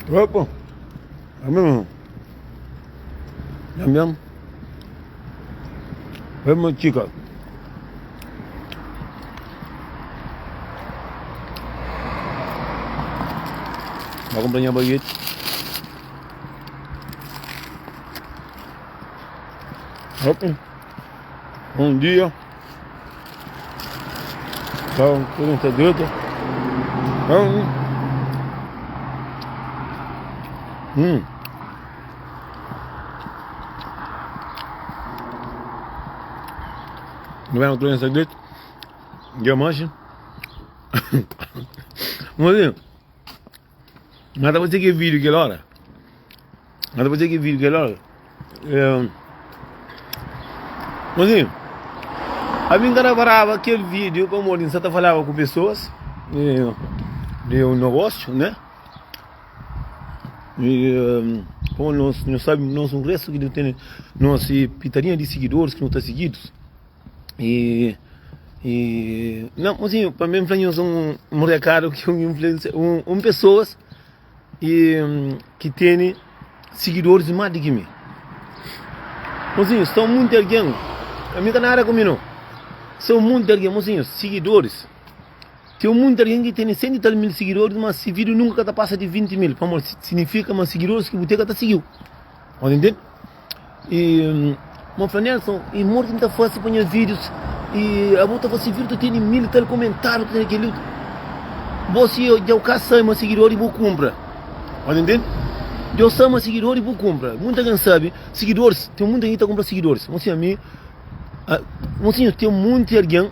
Opa! Nham nham. Txika. Ba kunpra nha bageti. Opa! Bom dia. Então, tudo está direito. Hum. Não é uma doença direito. Diamante. Mas, mas você que vídeo que hora? Mas você que vídeo que hora? É. Mas, a mim cara parava aquele vídeo como eu só falava com pessoas de, de um negócio, né? E, como nós, nós sabemos, nós um resto que não tem nossa pitarinha de seguidores que não está seguidos. E, e não, assim, para mim foi um, um recado que um influencer, um, um pessoas e, que tem seguidores mais do que mim. Mozinho, são muito alguém, a mim não nada comigo não. São muito alguém, mozinho, seguidores. Tem muita alguém que tem 100 e tal mil seguidores, mas se vídeo nunca tá passa de 20 mil. Pamor, significa mas seguidores que você tá seguiu. Pode entender? E mas fala, Nelson, e morto não tá fácil para vídeos. E a volta você vídeo tu tem mil e tal comentário, tem aquele. Você já o caça mas seguidor e vou compra. Pode entender? Eu sou mas seguidor e vou compra. Muita gente sabe, seguidores, tem muita gente que tá compra seguidores. Você a mim, você tem muito alguém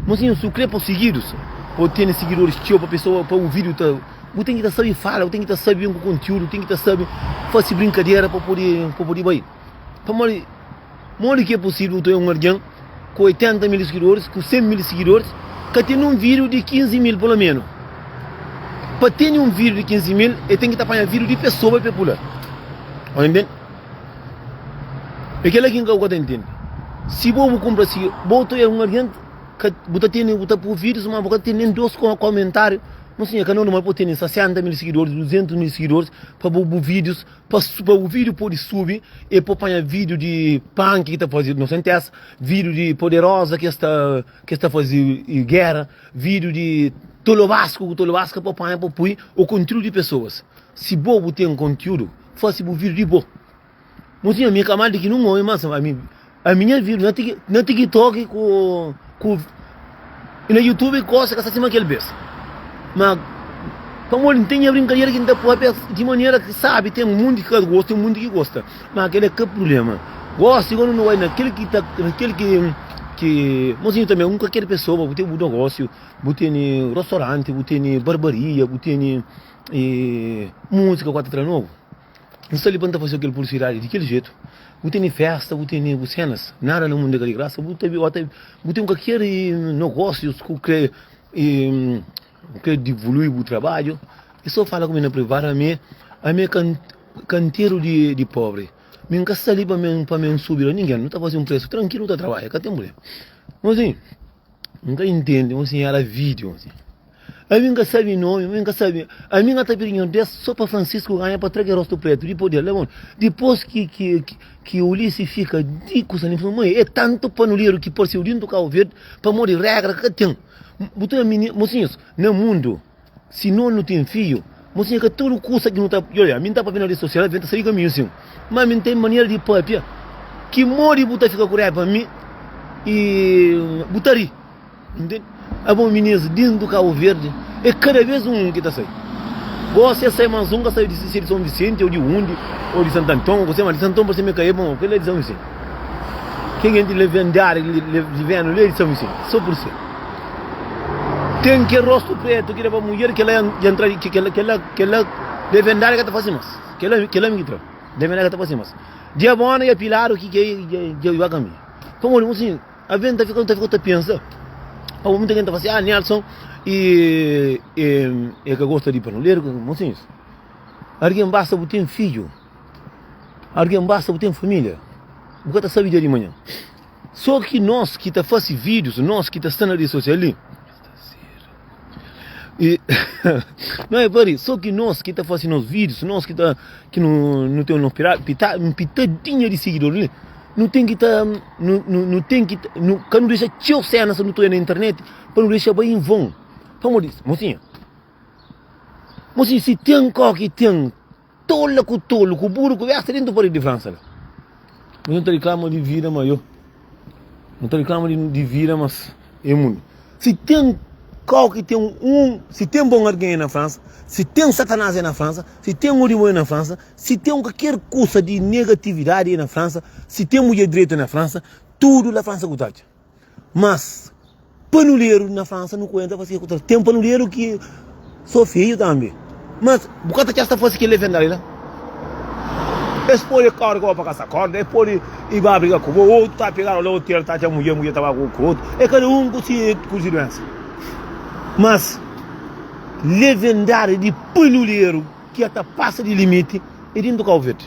Mosinhu, si bu kre pa sigidus, pa bu tene sigidoris txeu, pa pesoa, pa bu vídiu ta, bu ten ki ta sabe fala, bu ten ki ta sabe ben ku kontiúdu, bu ten ki ta sabe fase brinkadera pa pode, pa pode bai. Pamodi, modi ki é posível bu ta un algen ku 80 mil sigidoris, ku 100 mil sigidoris, ka tene un vídiu di 15 mil pelo menu? Pa tene un vídiu di 15 mil, el ten ki ta panha vídiu di pesoa pa el pula. Ô intende? É kela ki N ka bu ka ta intende. Si bo bu kunpra si bo ta un algen ka bu ta tene bu ta pui vídius ma bu ka ta tene nen dos komentáriu. Mon sinhor, ka normal pa bu tene 60 mil sigidoris, 200 mil sigidoris pa bu bu vídius pa pa bu vídiu pode subi e pa panha vídiu di punk ki ta faze nosentesa, vídiu di poderosa ki es ta ki es ta faze géra, vídiu di tolobasku ku tolobaska pa panha pa pui o kontiúdu di pesoas. Si bo bu ten kontiúdu, fase bu vídiu di bo. Mosinha, mi ka mal di ki nun omi, mas ami, ami nha vídiu na tiki, na TikTok ku, ku na YouTube kosa ka sta sima kel bes. Ma pamodi N ten nha brinkadera ki N ta papia di manera ki sabi, ten munti ki ka gosta, ten munti ki gosta. Ma kel é ka prubléma. Gosi gosi nu bai na kel ki ta, na kel ki, ki, mosinhu tanbe un kalker pesoa, bu ten bu nogósiu, bu tene rostoranti, bu tene barbaria, bu tene múzika ku ta tra nobu. N sta li pa N ta faze-u kel publisidadi di kel jetu. Bu tene festa, bu tene bu senas, nada na mundu é ka di grasa. Bu ta bu ten kualker nogósius ku kre bu kre divului bu trabadju, é so fala ku mi na privadu. Ami ami é kanteru di pobri. Mi N ka sta li pa mi pa mi N subi la ningen. Nu ta faze un presu trankilu, nu ta trabadja, ka ten prubléma. Mozinhu, N ka intende, mozinhu, era vídiu, mozinhu. Ami N ka sabe nomi, mi N ka sabe. Ami N ka ta pidi Nhordes so pa Francisco ganha pa tra kel rostu pretu di poder la. Bon, dipos ki ki ki Ulisses fika di kusa li, N fla, Mai, é tantu panuleru ki parse-u dintu Kau Verdi pamodi regra ka ten. Bu ta mini, mosinhus, na mundu, si no nu ten fiju, mosinhu, ka tudu kusa ki nu ta. Oia, ami N ta papia na redi sosial, alvês N ta sai di kaminhu sin, ma ami N ten manera di papia ki modi bu ta fika ku raiba pa mi i bu ta ri. Ntende? Abo minis dintu Cabo Verde é kada vez um ki ta sai. Gosi é sai mas um ka sai di si é di São Vicente ou di undi ou di Santo Antão ou kuse mas di Santo Antão parse ma é ka é bom kel la é di São Vicente. Ken ki levendário di venu li é di São Vicente so pur ser. Ten kel rostu pretu ki da pa mudjer kel la dja ntra kel la kel la levendário ka ta fasi mas. Kel la kel la mi ki tra levendário ka ta fasi mas. Dia bona dja piladu ki ke dja ba kaminhu. Pamodi mosinhu. Alvês N ta fika, N ta fika ta pensa, pa muita gente ta fala assim, ah Nelson e, e, e ka gosta di panuleru, mocinhos. Alguém basta bu ten fidju, alguém basta bu ten família, bu ka ta sabe dia di manhã. Só ki nós ki ta fase vídeos, nós ki ta sta na rede social li. E Não é pari, só ki nós ki ta fase nos vídeos, nós ki ta ki nu nu ten nos pira pita un pitadinha di sigidor li, nu ten ki ta nu nu nu ten ki ta nu ka nu dexa txeu senas nu ta oia na internet pa nu dexa bai en von. Pamodi, mosinha, mosinha si ten kau ki ten Tola ku tolu, ku buru ku besta dentu paredi di Fransa la. Mas nu ta riklama di vida ma yo. Nu ta riklama di vida mas e mundu. Si ten kau ki ten un, si ten bon argen e na Fransa, si ten satanás e na Fransa, si ten odi bon e na Fransa, si ten kualker kusa di negatividadi e na Fransa, si ten mudjer diretu e na Fransa, tudu la Fransa ku ta atxa. Mas panuleru na Fransa nu ku entra fasi ke ku ta ten panuleru ki so feio tambi mas bu ka ta txas ta fasi kel levendadi la es pode kore ku bo pa kasa korda es pode i ba briga ku bo otu ta pegadu la otel ta atxa mudjer mudjer ta ba ku otu e kada un ku si ku si duensa mas levendadi di panuleru ki a ta pasa di limiti e dintu Kau Verdi.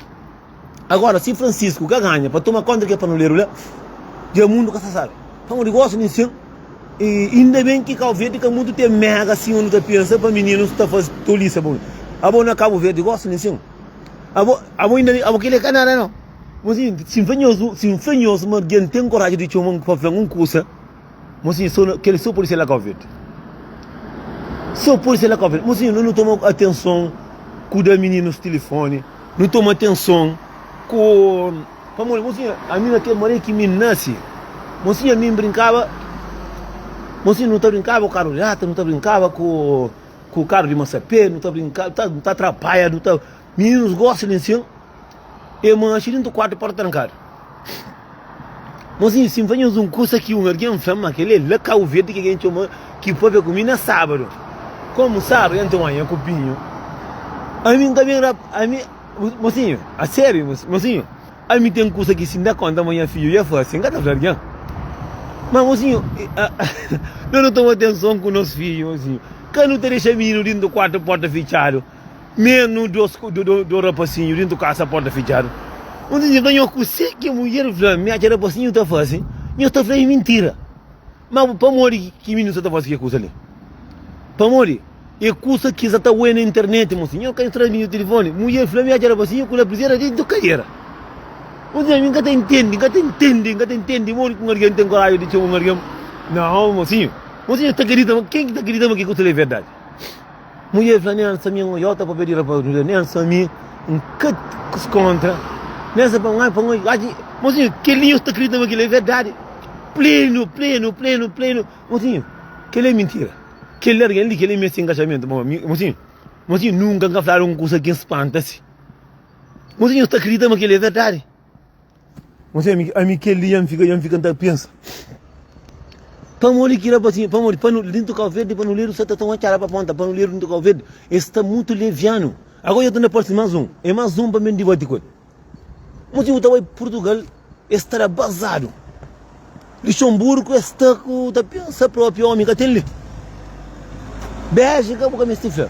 Agora si Francisco ka ganha pa toma konta di kel panuleru la, dja mundu ka sta sabi. Pamodi gosi nin sin, i inda ben ki Kau Verdi ka mutu ten mega sima nu ta pensa pa mininus ta fazi tolisa pa Abo na Kabu Verdi gosi nin sin. Abo abo inda abo kila ka nada no. Mosinhu si N fla nhos si N fla nhos ma algen ten koraji di txoma-m pa fla-m un kusa. Mosinhu, so na, kel so pode ser la Kau Verdi. So pode ser la Kau Verdi. Mosinhu, no nu toma atenson ku da mininus tilifoni, nu toma atenson ku pamodi mosinhu, ami na kel manera ki mi nasi, mosinhu ami N brinkaba, mosinhu nu ta brinkaba ku karu di lata, nu ta brinkaba ku ku karu di masapé, nu ta brinkaba, nu ta trapaia, nu ta, mininus gosta di nsin. E manxe dintu kuartu porta trankadu. Mosinhu, si N fla nhos un kusa ki un algen fla-m ma kel-li é la Kabu Verdi ki algen txoma ki pâpia ku mi na sábadu. Kómu sábadu N ta manha ku Pinhu. Ami N ka ben rap, ami, mosinhu, a sériu, mosinhu, ami ten kusa ki si N da kónta ma nha fidju dja fase, N ka ta fla algen. Má, mosinhu, no nu toma atenson ku nos fidju, mosinhu. Ka nu ta dexa mininu dintu kuartu porta fitxadu. Menu dos do rapasinhu dintu kasa porta fitxadu. Un di fla nho kuse ki mudjer fla mi atxa rapasinhu ta fase, nho ta fla e mintira. Ma pamodi ki mininu sa ta fase ke kusa li? Pamodi e kusa ki sa ta oia na internet mosi. Nho ka tra mininu tilifoni. Mudjer fla mi atxa rapasinhu ku lapizera dintu kadera. Un di mi nka ta intendi, nka ta intendi, nka ta intendi modi ki un algen ten koraji di txoma un algen. Nau mosinhu, mosinhu ta kridita ma ken ki ta kridita ma ke kusa li e verdadi? Mudjer fla, Nelsa, mi N odja-u ta papia di rapaz Judeu. Nelsa, mi N ka kontra. Nelsa, pa N pa N odja. Mosinhu, kel-li nhos ta kridita ma kel-li é verdadi? Plenu, plenu, plenu, plenu. Mosinhu, kel-li é mintira. Kel algen li, kel-li meste enkaxamentu. Mosinhu, mosinhu, nunka N ka fladu un kusa ki N spanta si. Mosinhu, nhos ta kridita ma kel-li é verdadi? Mosinhu, ami, ami kel-li dja N fika, dja N fika N ta pensa. Pamodi ki rapasinhu, pamodi panu, dintu Kau Verdi panuleru sa ta toma txada pa ponta, panuleru dintu Kau Verdi, es sta mutu levianu. Agora dja ta na parsi mas un, e mas un pa ben dibati ku el. Mosinhu, bu ta bai Purtugal, es sta la bazadu. Luxemburgo es sta ku ta pensa propi omi ka ten li. Bélgika bu ka meste fla.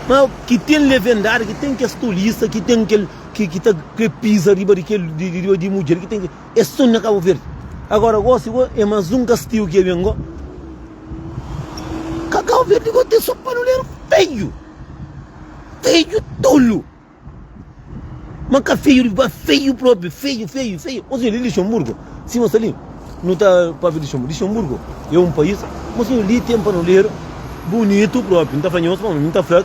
Ma ki ten levendadi, ki ten kes tolista, ki ten kel ki ki ta kre pisa riba di kel di riba di mudjer, ki ten es son na Kabu Verdi. Agora gosi go e mas un kastigu ki e ben go. Ka Kabu Verdi go ten so panuleru feju. Feju tolu. Ma ka feiu di ba feiu propi, feiu, feiu, feiu. Mosinhu, li Luxemburgo, sima sta li, nu ta papia di Luxemburgo. Luxemburgo é un país, mosinhu, li ten panuleru bunitu propi. N ta fla nhos, mi ta fla,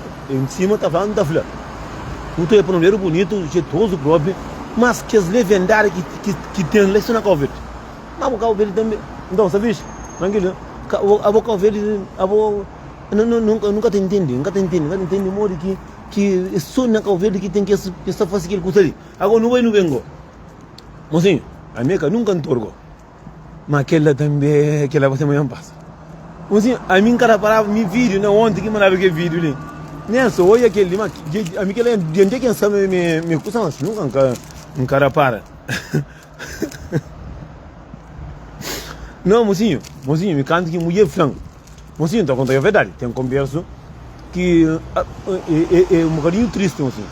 sima ta fla, N ta fla. Nu ta oja panuleru bunitu, jetozu propi, mas kes levendadi ki, ki, ki ten la, i sta na Kau Verdi. Ma bo Kau Verdi tanbe, nton, sta fixi? Trankilu, abo Kau Verdi, abo, nu ka ta intende, N ka ta intende, N ka ta intende modi ki. Ki é so na Kau Verdi ki ten kes ki sta fase kel kusa li. Agora nu bai nu ben go. Mosinhu, ami é ka nunka N torgo. Ma kel la tanbe, kel la ba ser manhan pasa. Mosinhu, ami N ka raparaba mi vídiu na onti ki mandadu kel vídiu li. Nelson, oia kel li, ma ami kel la di onde ki N sabe ma é kusa, mas nunka N ka N ka rapara. Não, mocinho, mocinho, mi kantu ki mudjer fla-m, mocinho, N ta konta-u verdadi, ten konbersu ki é un bokadinhu tristi, mocinho.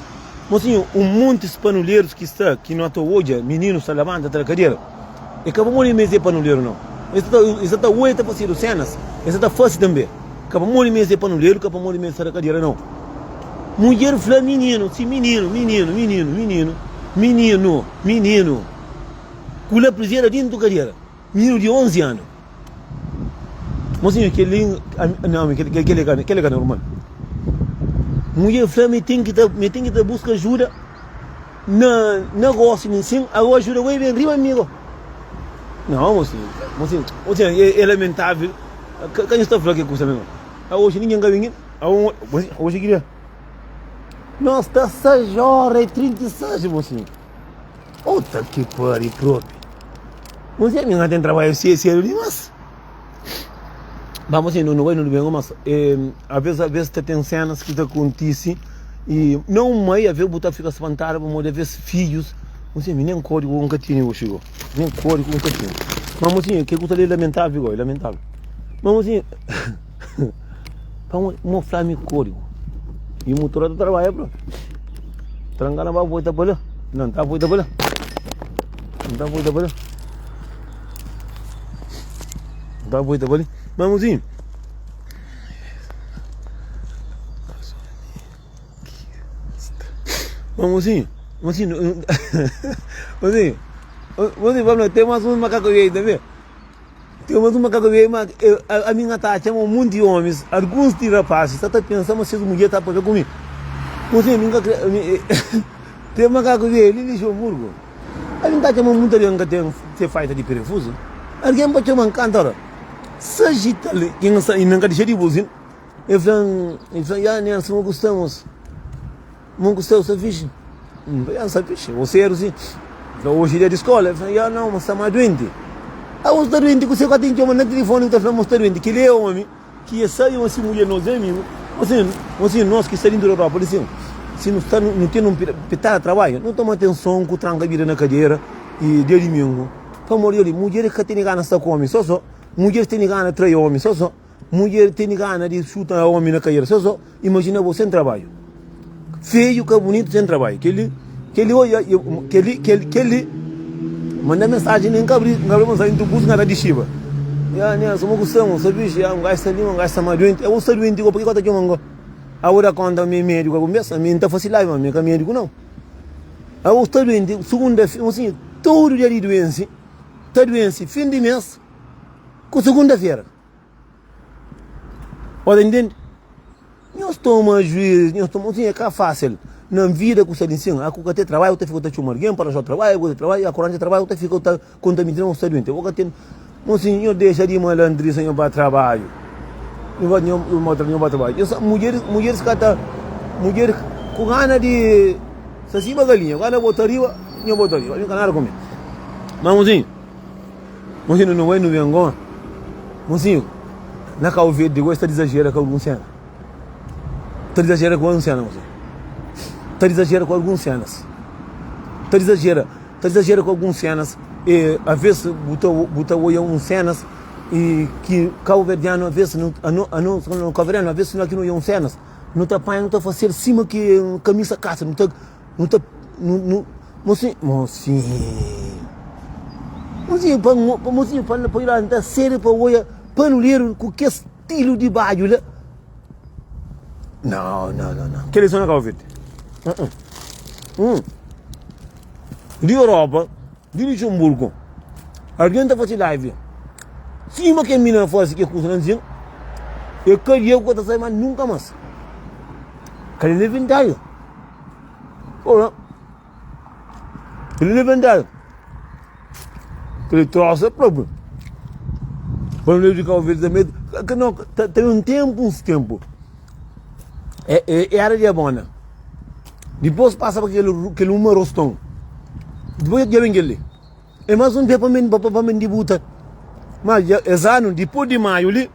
Mocinho, un monti spanulerus ki sta, ki no ta odja mininus ta labanta tra kadera, é ka pamodi ma es é panuleru, nau. Es ta, es ta oja ta fasedu senas, es ta fase tanbe. Ka pamodi mi es é panuleru, ka pamodi mi es sta na kadera, nau. Mudjer fla mininu, si mininu, mininu, mininu, mininu, mininu, mininu, ku lapizera dintu kadera, mininu di 11 anu. Mosinhu, kel-li, nau, kel-li ka normal. Mudjer fla mi ten ki ta, mi ten ki ta buska ajuda na, na gosi mi sin, ago ajuda goi ben riba mi go. Nau, mosinhu, mosinhu, mosinhu, é lamentavel. Ka nhos ta fla ke kusa mesmo. Aoji ninguém ka ben Aoji ki dia? Nós sta 6 hora e 36 mocinho. Puta que pariu propi. Mocinho, minha tem trabalho cedo cedo demais. Mas mocinho, não vai no domingo, mas eh, a vez a vez tem cenas que tá acontece e não mãe, a vez botar fica espantado, mas a vez filhos Mosinhu, mi nen kódigu N ka tene oxi go. Nen kódigu N ka tene. Ma mosinhu, ke ku ta li é lamentável go, é lamentável. Ma mosinhu, pamodi mo fla mi kódigu i motor ta trabadja propi. Tranka na ba volta pa la. Nan ta volta pa la. N ta volta pa la. N ta volta pa li. Ma mosinhu. Mas mocinho, mocinho, mocinho, mocinho, vamos lá, tem mais um macaco aí também. Tem mais um macaco aí, mas eu, a, a minha tá chama um monte de homens, alguns de rapazes, tá, tá pensando, mas se mulher tá para comigo. Mocinho, nunca tem macaco aí, ali em Luxemburgo. A minha tá chama muita gente que tem tem falta de parafuso. Alguém pode chamar um cantor. Sagital, quem e nunca deixa de buzina. El fla-m, el fla-m, Ya, Nelson, mo ku sta, mos? Mo ku sta, sta fixi? N fla, Ya, N sta fixi. Bo sedu si? El fla, Oji é dia di skola. El fla, Ya, nau, ma N sta más duenti. Ah, bo sta duenti ku se ka ten txoma na tilifoni bu ta fla ma bu sta duenti. Kel-li é omi ki e sabe ma si mudjer nos é amigu. Mosinhu, mosinhu, nos ki sta dintu di Europa li sin, si nu sta, nu ten un pitada di trabadju, nu toma atenson ku tranka bida na kadera i dia dimingu. Pamodi oli, mudjeris ka tene gana sta ku omi so so, mudjeris tene gana trai omi so so. Mudjer tene gana di xuta omi na kaira so so imajina bo sen trabadju feiu ka bunitu sen trabadju keli keli oia keli keli keli manda mensaji nen ka abri nka abri mensaji ntu bus nka ta dixiba ya Nelson mo ku sta mo sta fixi ya un gaju sta li un gaju sta ma duenti abo sta duenti go pake ka ta txoman go abo da konta mi é mediku abo mes ami nta fasi live ma mi ka mediku nau abo sta duenti sugunda fera tudu dia di duensi ta duensi fin di mes ku sugunda fera. Bo ta intende? Nhos toma juiz, nhos toma, sim, é ka fácil. Na vida ku sta li sim, aku ka ten trabalho, ta fika ta txoma alguém para arranjar trabalho, ku ta trabalho, aku arranja trabalho, ta fika ta conta mentira, ma sta doente. Bo ka ten, mocinho, nhos deixa di malandrisa, nhos ba trabalho. Nhos ba, nhos ba, nhos ba trabalho. Nhos, mulheres, mulheres ka ta, mulher ku gana di sta sima galinha, ku gana bota riba, nhos bota riba, nhos ka nada ku mi. Mas mocinho. Mosinhu nu bai nu ben gó. Mosinhu, na Kau Verdi gó es ta dizajera ku algun sena. Ta dizajera ku algun sena, mosinhu. Ta dizajera ku algun senas. Ta dizajera, ta dizajera ku algun senas. E aves bu ta bu ta oia un senas e ki kauverdianu aves nu ano ano kauverdianu aves nu ki nu oia un senas nu ta panha nu ta fasel sima ki kamisa kasa nu ta Nu ta, nu, nu, mosinhu, mosinhu, mosinhu, pa, pa mosinhu, pa, pa lanta sedu pa oia panuleru ku kes stilu di badju la. Nau, nau, nau, nau. Kel-li so na Kabu Verdi. Uh-uh. Hum. Di Europa, di Luxemburgo, algen ta fase live sima ke mina fase ke kusa la nsin, e ka dia ku ka ta sai mas nunka mas. Kel-li é verdadi. Ora, kel-li bendadu. Kel-li trosa própi. Pa nu di Cabo Verde tanbe, ka no, ten un tenpu, uns tenpu, é, é, era di abona. Dipôs pasa pa kel, kel uma roston. Dipôs dja ben kel-li. É más un pé pa men, pa, pa men dibuta. Mas dja, es anu, dipôs di maiu li,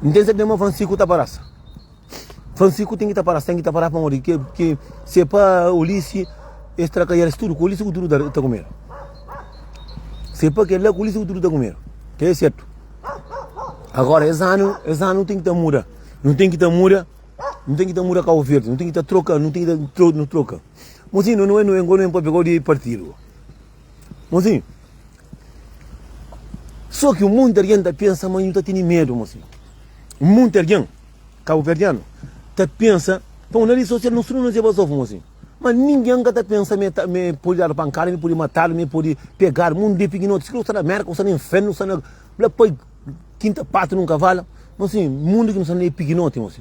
N ten serteza ma Francisco ta parasa. Francisco ten ki ta parasa, ten ki ta parasa pamodi ke ke se é pa Ulisses es trakaia es tudu, ku Ulisses ku tudu ta ta kumedu. Se é pa kel-la ku Ulisses ku tudu ta kumedu. Kel-la é sertu. Agora es anu, es anu ten ki ta muda. Nu ten ki ta muda, nu ten ki ta muda Cabo Verde, nu ten ki ta troka, nu ten ki ta tro nu troka. Mosinhu, nu nu nu nu papia di partidu. Mosinhu. Só ki un monti algen ta pensa ma nhu ta tene medu, mosinhu. Munti algen kabuverdianu ta pensa pa na redi sosial nos tudu nos é bazofu mosi. Ma ningen ka ta pensa ma e pode dadu pankada, ma e pode matadu, ma e pode pegadu. Mundu é pikinoti. Si bu sta na Mérka, bu sta na infernu, bu sta na la pa kinta patu nun kavala. Mosi, mundu ki nu sta na el é pikinoti, mosi.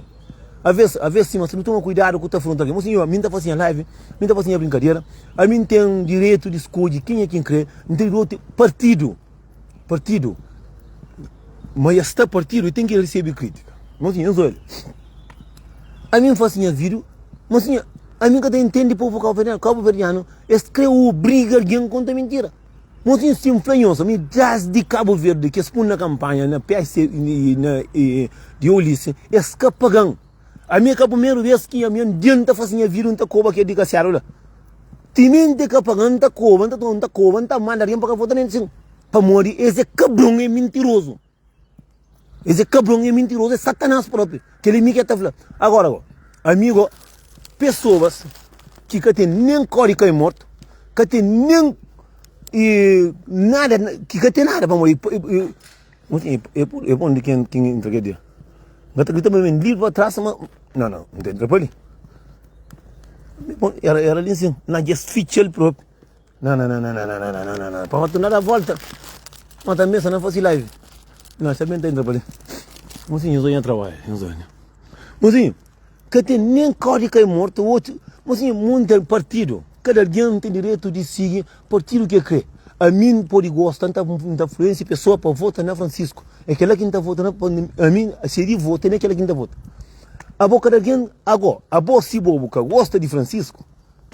Aves, aves sima si nu toma kuidadu ku ta afronta algen. Mosi, ami N ta fasi nha live, mi N ta fasi nha brinkadera, ami N ten direitu di skodje kenha ki N kre, N ten direitu partidu. Partidu, ma es sta partidu e ten ki resebe kritika. Mas nhos odja, ami N fasi nha video, mas nha, ami N ka ta intende povu kabuverdianu, kabuverdianu es kre obriga algen konta mintira. Mas si N fla nhos, ami desdi Kabu Verdi ki es pun na kampanha na PSC na di Ulisses, es ka pagan. Ami é ka primeru bes ki ami N ta fasi nha video N ta koba kel digrasiadu la. Timenti e ka paga N ta koba, N ta toma, N ta koba, N ta manda algen pa ka vota nel sin. Pamodi es é kabron, é mintirozu. Es é kabron, é mintirozu, é satanás propi. Kel li mi ke ta fla. Agora go, ami go, pesoas ki ka ten nen kó di kai mortu, ka ten nen e nada, ki ka ten nada pamodi e pon di ken ki entra kel dia. N ka ta grita ma mi li pa tras ma no no N ta entra pa li. Era era li nsin na djes fitxa-l propi. Na na na na na na na na na pa torna da volta. Ma tanbe sa na fasi live. Na sa ben ta entra pa li. Mosinhu, nhos odja nha trabadju, nhos odja. Mosinhu, ka ten nen kau di kai mortu, otu, mosinhu, munti partidu, kada algen ten direitu di sigi partidu ki el kre. Ami N pode gosta, N ta N ta influensia pesoa pa vota na Francisco. É kela ki N ta vota na, ami si é di vota, é na kela ki N ta vota. Abo kada algen, ago, abo si bo bu ka gosta di Francisco,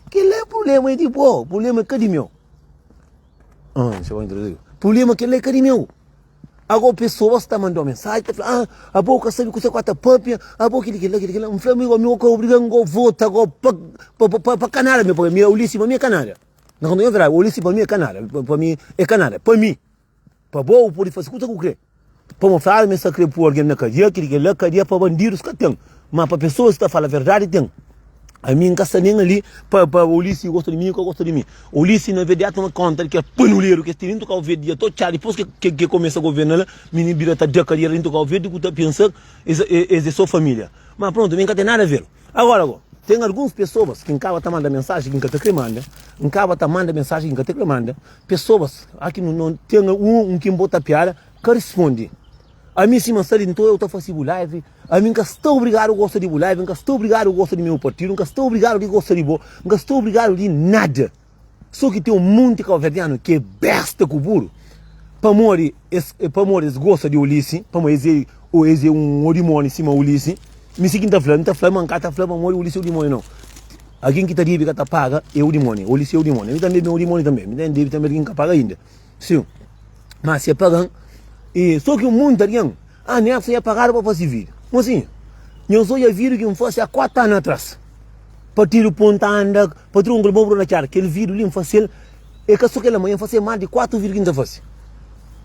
Kel-la é prubléma é di bo, prubléma é ka di meu. Ah, xa ba introduzi. Prubléma kel-la é ka di meu. Agora pessoas ta mandau mensagem, ta fla, ah, abo ka sabe kuse ku ta papia, abo kili kila kili kila. N fla, amigo, ami ka obriga-m go vota go pa pa pa pa ka nada, mi pa mi Ulisses pa mi é ka nada. Na konta nha verdadi, Ulisses pa mi é ka nada, pa mi é ka nada, pa mi. Pa bo, bu pode fase kusa ku kre. Pamo fladu ma es ta kre pui algen na kadia, kili kila, kadia pa bandidus ka ten, ma pa pesoas ki ta fala verdadi ten. Ami N ka sta nen ali pa pa Ulissi gosta di mi o ka gosta di mi. Ulissi na verdadi toma konta di kel panuleru ki es ten dintu Kau Verdi dja ta otxadu dipus ke ke kumesa governa la, mini bira ta da kadia dintu Kau Verdi ku ta pensa es es é so familia. Ma prontu, mi N ka ten nada aver. Agora go, ten alguns pesoas ki N kaba ta manda mensaji ki N ka ta kre manda, N kaba ta manda mensaji ki N ka ta kre manda, pesoas aki no no ten un ki N bota piada Ka risponde. Ami sima sta li nton eu ta fasi bu live, ami nka sta obrigadu gosta di bu live, nka sta obrigadu gosta di meu partidu, nka sta obrigadu di gosta di bo, nka sta obrigadu di nada. So ki ten un monti kauverdianu ki é besta ku buru, pamodi es pamodi es gosta di Ulissi, pamodi es é o es é un odimoni sima Ulissi. Mi si ki nta fla, nta fla ma nka ta fla pamodi Ulissi é odimoni nau. Algin ki ta debe ka ta paga é odimoni, Ulissi é odimoni. Mi tanbe mi é odimoni tanbe, mi ta debe tanbe algin ka paga inda. Sim, ma se pagan e so ki munti algen, ah Nelson é pagadu pa fasi vídeo. Mosinhu, nhos odja vídeo ki N fasi há 4 anu atras. Partidu pon ta anda, patron ku bo na txada. Kel vídeo li N fasel, é ka so kel la, ma N fasi más di 4 vídeo ki N ta fasi.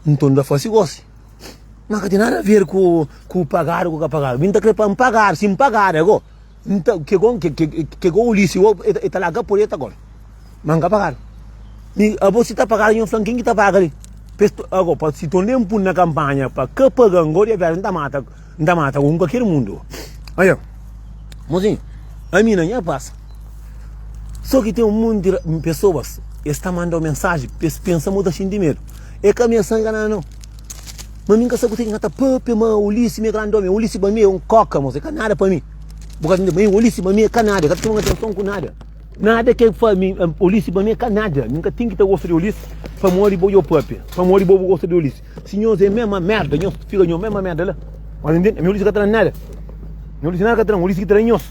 Nton N ta fasi gosi. Ma ka ten nada a ver ku ku pagadu ku ka pagadu. Mi N ta kre pa N pagadu, si N pagadu ago. Nta, ke go, ke, ke, ke go Ulisses go, e ta larga poder, e ta kore. Ma N ka pagadu. Mi, abo si ta pagadu, nho fla-m ken ki ta paga li. Pa es, ago, pa si tonde N pun na kampanha pa ka paga-m go, di avera N ta mata, N ta mata un kualker mundu. Oia, mozinhu, ami na nha pas, so ki ten un monti di pesoas, es ta manda-u mensaji pa es pensa ma bu ta xinti medu. E ka ameasa-m, e ka nada nau. Ma mi N ka sabe kuse ki N ka ta papia ma Ulisses mi é grandi omi. Ulisses pa mi é un koka mos, é ka nada pa mi. Bu ka ta ntende? Ma Ulisses pa mi é ka nada, ka ta txoma atenson ku nada. Nada ke fla mi, Ulisses pa mi é ka nada. Mi N ka ten ki ta gosta di Ulisses pamodi bo dja papia, pamodi bo bu gosta di Ulisses. Si nhos é mema merda, nhos fika nhos mema merda la. Bu ka ta ntende? Mi Ulisses ka ta da nada. Mi Ulisses nada ka ta da, Ulisses ki ta da nhos.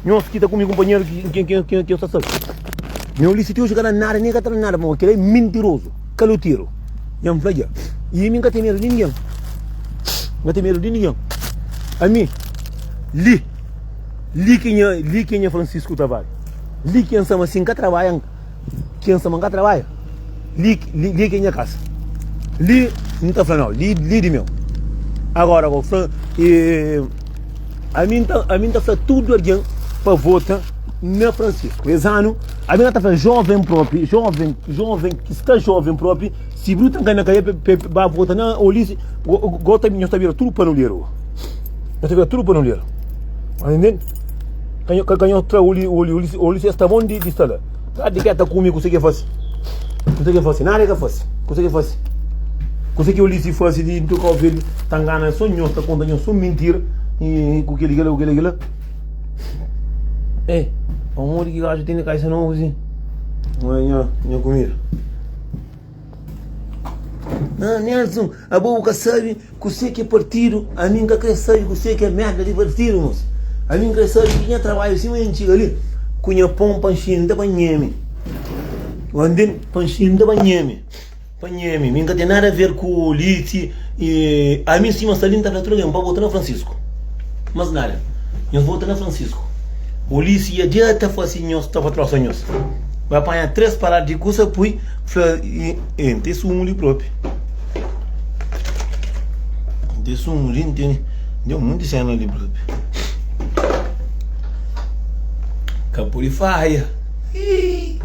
Nhos ki ta kume kunpanheru ki ki ki nhos ta sabe. Mi Ulisses ti oji ka da nada, nen ka ta da nada pamodi kel-la é mintirozu, kaloteru. Nha N fla dja. I mi N ka ten medu di ningen. N ka ten medu di ningen. Ami, li, li ki nha, li ki nha Francisco Tavares. Li ki N sta ma si N ka trabadja, ki N sta ma N ka trabadja, li, li, li ki é nha kasa. Li, N ta fla nau, li, li di meu. Agora, bo fla, e. Ami N ta, ami N ta fla tudu algen pa vota na Francisco. Es anu, ami N ka ta fla joven propi, joven, joven ki sta joven propi, si bruta N kai na kaia pa, pa, pa ba vota na Ulisses, go, go ta, nhos ta bira tudu panuleru. Nhos ta bira tudu panulera. Mas ntende? Ka nho, ka nho tra oli, oli, oli, oli se sta bon di, di sta la. Tra di keta kume kuse ke fasi. Kuse ke fasi? Nada ke fasi. Kuse ke fasi? Kuse ke Ulisses fasi di ntu Cabo Verde ta ngana so nho, ta konta nho so mintira e ku keli kela, ku keli kela. Ei, pamodi ki gaju tene kaisa novu si? Nha, nha, nha kumida. Ah, Nelson, abo bu ka sabe kuse ki é partidu. Ami N ka kre sabe kuse ki é merda di partidu, mos. Ami N kre sabe ki nha trabadju sima N txiga li ku nha pon pa N xinta pa N nheme. Bu ntende? Pa N xinta pa N nheme. Pa N nheme. Mi N ka ten nada a ver ku liti. I ami sima sta li N ta fla tudu algen pa vota na Francisco. Mas nada. Nhos vota na Francisco. Polícia ia dia ta fase nhos ta patrosa nhos. Vai panha 3 parada di kusa pui fla e N ten sumu li propi. N ten sumu li, N ten N ten un monti sena li propi. Ka pode faia. Ih!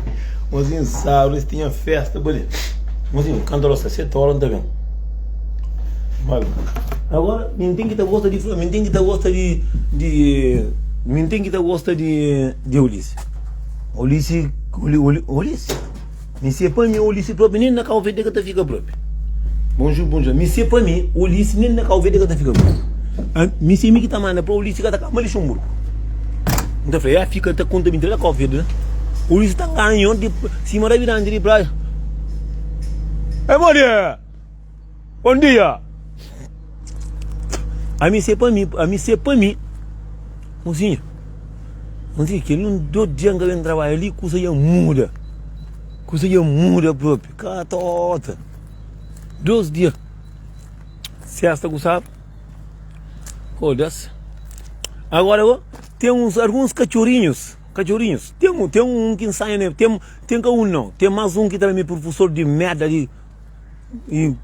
Mozinho sábado es tinha festa pa li. Mozinho, kantu ora sta 7 ora N ta ben. Agora, min ten ki ta gosta di fla, min ten ki ta gosta di, di, min ten ki ta gosta di, di Ulisses. Ulisses, Uli, Uli, Ulisses. Mi se pa mi Ulisses propi nem na Cabo Verde ka ta fika propi. Bonjour, bonjour. Mi se pa mi Ulisses nem na Cabo Verde ka ta fika propi. Ah, mi se mi ki ta manda pa Ulisses ka ta kaba Luxemburgo. N ta fla, ya fika ta konta mintira la Cabo Verde la. Ulisses ta ngana nho di sima rabidante di praia. Ei, modi! Bom dia! Ami se pa mi, ami se pa mi. Mozinha, mozinha, kel un do dia nka ben trabalha li, kusa dja muda. Kusa dja muda propi. Katota. Dos dia. Sexta ku sábado. Foda-se. Agora go, tem uns, alguns cachorrinhos, cachorrinhos. Tem um, tem um que ensaia, né? Tem, tem ka um não. Tem mais um que também é professor de merda de di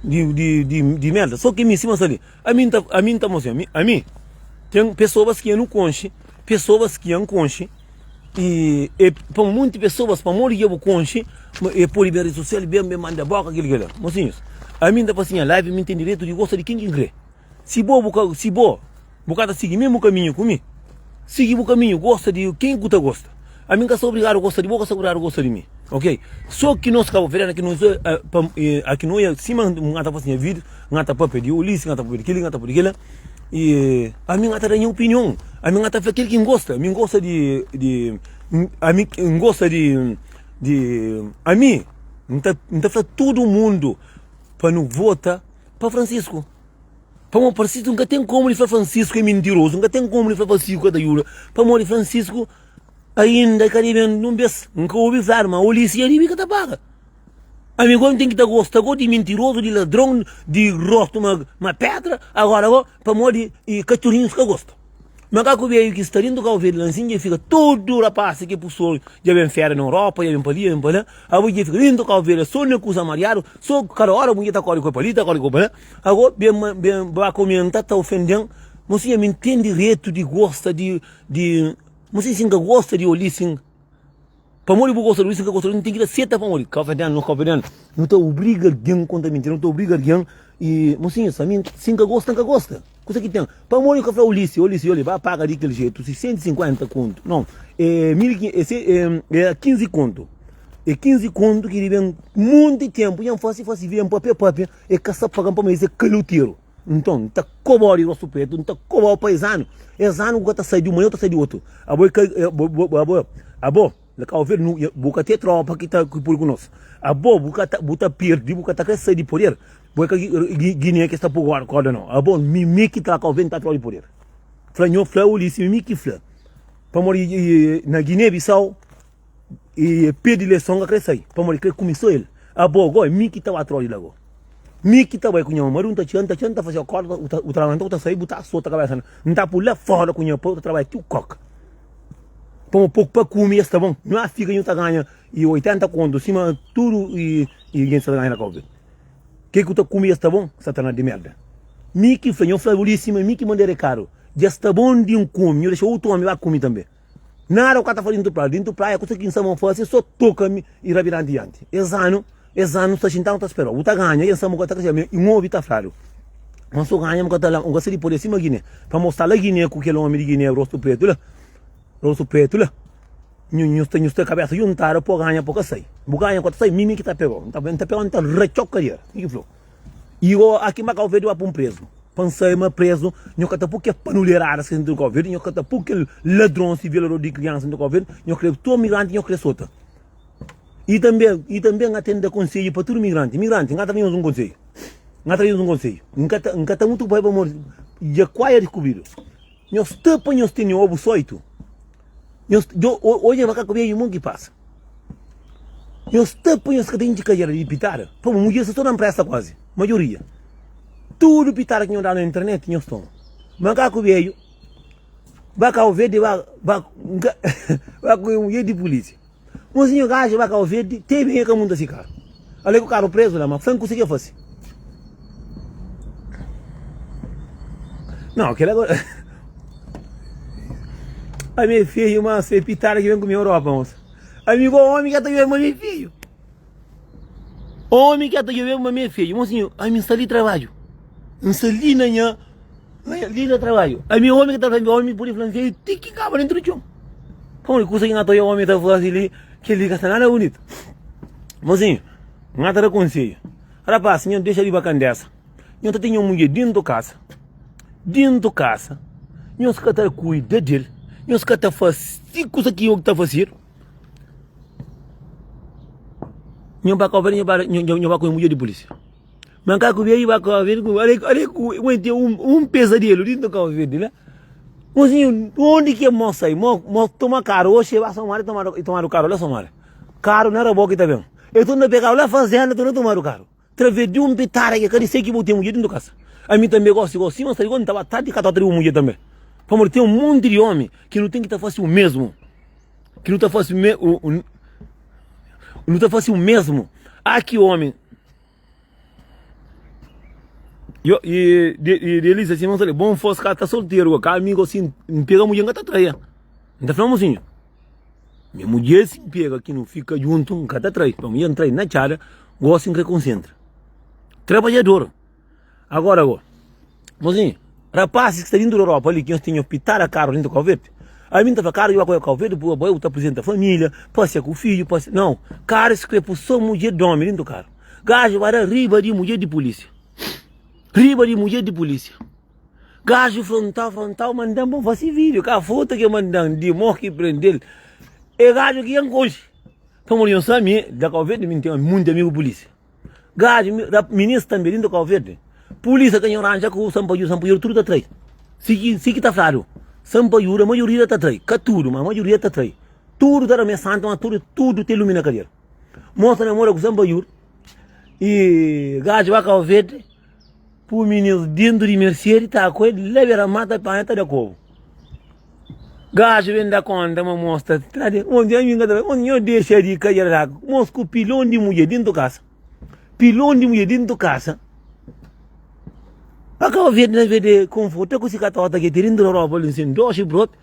di di di merda so ki mi sima sta li ami nta ami nta mostra ami ami ten pessoas ki nu konxe pessoas ki N konxe e e pa monti pessoas pamodi ki bu konxe ma e pode ben rede sosial ben ben manda boka kil kila mosinhus ami nta fasi nha live mi ten direitu di gosta di kin ki N kre si bo bu ka si bo Bu ka ta sigi mesmu kaminhu ku mi? Sigi bu kaminhu, gosta di ken ku ta gosta. Ami N ka sta obrigadu gosta di bo, ka sta obrigadu gosta di mi. Ok? So ki nos kabuverdianu ki nos pa ki no oia sima N ta fasi nha vida, N ta papia di Ulisses, N ta papia di kili, N ta papia di kila. I ami N ta da nha opinion, ami N ta fla kel ki N gosta. Ami N gosta di di ami N gosta di di ami N ta N ta fla tudu mundu pa nu vota pa Francisco. Pamodi Francisco nka ten komu di fla Francisco é mintirozu, nka ten komu di fla Francisco ka ta djuda, pamodi Francisco ainda ka debe un bes, nka obi fladu ma polisia riba i ka ta paga. Ami go nten ki ta gosta go di mintirozu, di ladron, di rostu ma pedra, agora go pamodi katxorinhus ka gosta. Makaku bedju ki sta dentu Kau Verdi la nsin dja fika tudu rapasi ki pustor dja ben fera na Europa, dja ben pa li, dja ben pa la, abo dja fika dentu Kau Verdi so na kusa mariadu, so kada ora bu dja ta kori ku pa li, ta kori ku pa la, ago ben ben ba komenta ta ofenden, mosinha mi n ten direitu di gosta di di mosinha si n ka gosta di oli sin. Pamodi bu gosta di si ka gosta di nu ten ki ta seta pamodi kabuverdianu nos kabuverdianu nu ta obriga algen konta mintira nu ta obriga algen i mosinhu sa mi si N ka gosta N ka gosta kusa ki ten pamodi ka fla Ulisses Ulisses oli ba paga di kel jetu si 150 kontu non e mil e se e 15 kontu e 15 kontu ki riba monti tenpu dja N fasi fasi vida N papia papia e ka sa pagan pamodi es é kaloteru. Nton, N ta koba-u di rostu pretu, N ta koba-u pa es anu. Es anu bu ka ta sai di un manera, bu ta sai di otu. Abo i ka, abo, abo, na Kau Verdi, nu, bu ka ten tropa ki ta, ki pudi ku nos. Abo, bu ka ta, bu ta pirdi, bu ka ta kre sai di poder. Bu é ka Giné ki sta pui korda no. Abo, mi, mi ki ta Kau Verdi, N ta tra-u di poder. Fla nho, fla Ulisses, mi ki fla. Pamodi na Giné Bisau, E pedi leson ka kre sai pamodi kre kume so el. Abo go é mi ki ta ba trodi la go. Mi ki ta bai ku nha maridu nta txiga nta txiga nta fasi akorda u ta labanta u ta sai bu ta sota kabesa nta pui la fora ku nha pai u ta trabadja ti u koka. Pamodi poku pa kume es ta bon. Nhu a fika nhu ta ganha i 80 kontu sima tudu i gentis ta ganha na Kau Verdi. Ke ku ta kume es ta bon satanás di merda. Mi ki fla nhu fla bu li sima mi ki manda rekadu dja sta bon di N kume nhu dexa otu omi ba kume tanbe. Nada ku ka ta fla dintu praia. Dintu praia kusa ki N sta mau fase so toka mi i rabidanti dianti. Es anu, es anu sta xintadu ta spera. Bu ta ganha, N sta mau ka ta kre. Mi N obi ta fladu. Ma so ganha, N ka ta la, N ka sta di poder sima Giné. Pamodi sta la Giné ku kel omi di Giné, rostu pretu la, rostu pretu la. Nhu, nhu sta, nhu sta kabesa juntadu po ganha po ka sai. Bu ganha ku ta sai, mi mi ki ta pegau. N ta, N ta pegau, N ta ratxau kadera. Mi ki flau. I go aki ma Kau Verdi ba pun prezu. Pa N sai ma prezu, nhu ka ta pu kel panuleradas ki sta na Kau Verdi, nhu ka ta pu kel ladrons i violador di kriansa na Kau Verdi, nhu kre tudu migranti nhu kre sota. I tanbe, i tanbe N ka ten da konsedju pa tudu migranti. Migranti, N ka ta da nhos un konsedju. N ka ta da nhos un konsedju. N ka ta, N ka ta mutu bai pamodi dja kuaia diskubridu. Nhos sta pa nhos tene obu soitu. Nhos, djo, odja makaku bedju mon ki pasa. Nhos sta pa nhos ka ta intxi kadera di pitada. Pamodi mudjer sta so na npresa kuazi, maioria. Tudu pitada ki nhos da na internet nhos toma. Makaku bedju ba Kau Verdi ba, ba, ba ku mudjer di pulisia. Un sinhor gajo ba Cabo Verde te ben e ka munta si karu. Ale ku karu prezu la ma fla-m kuse ki e fasi. Não, kel agora. Ami é feio, mas é pitada ki ben ku mi Europa, moça. Ami igual homem que ta djobe ma mi é feio. Homem que ta djobe ma mi é feio. Mocinho, ami sta li trabalho. Nsta li na nha li na trabadju. Ami omi ki ta fla omi pudi fla-m feju ti ki kaba dentru di txon. Pamodi kusa ki N ta oja omi ta fasi li, kel-li ka sta nada bunitu. Mosinhu, N ta da konsedju, Rapás, nho dexa riba kandesa, nho ta ten un mudjer dentu kasa, dentu kasa, nhos ka ta kuida del, nhos ka ta fasi kusa ki nho ta fasidu. Nho ba kau nho ba nho ba ku un mudjer di pulisia. Makaku bia i ba Kau Verdi ku ale ale ku un ten un un pesadelo dintu Kau Verdi la. Mosinhu, undi ki mo sai? Mo mo toma karu oxi e ba Somalia tomadu e tomadu karu la Somalia. Karu na raboki ta ben. E torna pegadu la fazenda torna tomadu karu. Traves di un pitada ki ka di sai ki bo ten mudjer dintu kasa. Ami tambe gosi gosi sima sta di gosi N ta ba tardi ka ta otra di bo mudjer tambe. Pamodi ten un monti di omi ki nu ten ki ta fasi u mesmu. Ki nu ta fasi me u u nu ta fasi u mesmu. A ki omi. Yo, e, de, e Delícia, assim, não bom fosse cá tá solteiro, cá amigo assim, me pega mulher, não tá traia. Não tá falando assim. Minha mulher se pega aqui, não fica junto, não tá trai. Pra mulher não trai na tchada, gosta em reconcentra. Trabalhador. Agora, agora. Mozinho, rapazes que está dentro da Europa ali, que nós tínhamos pitar a carro dentro do Cabo Verde. A mim tá carro, eu com Cabo Verde, eu tá apresenta a família, passeia com o filho, passeia. Não, carro escreve só mulher de homem dentro do carro. Gajo vai dar riba de mulher de polícia. Riba de mulher de polícia. Gajo frontal, frontal, mandando bom fazer vídeo. Cá foto que mandando de morre que prendeu. É gajo que encoxa. Então, eu sabe, da Cabo Verde, me tem muito amigo polícia. Gaju, minis tanbe dintu Kau Verdi, pulisa ka nho ranja ku Sanpayura, Sanpayura tudu ta trai. Si ki si ki ta fladu, Sanpayura maioria ta trai, ka tudu, ma maioria ta trai. Tudu ta da me santa, ma tudu tudu ten lumi na kadera. Mosa namora ku Sanpayura i gaju ba Kau Verdi, Pui minis dentu di Mercedes ta ku el la bera mar ta panha ta da kobu. Gaju ben da konta ma mos ta tra di onti ami nka ta onti nho dexa di ka dja mos ku pilon di mudjer dentu kasa. Pilon di mudjer dentu kasa. Pa kaba verde na verde konforta ku si katota ke ten dentu ropa li sin doxi propi.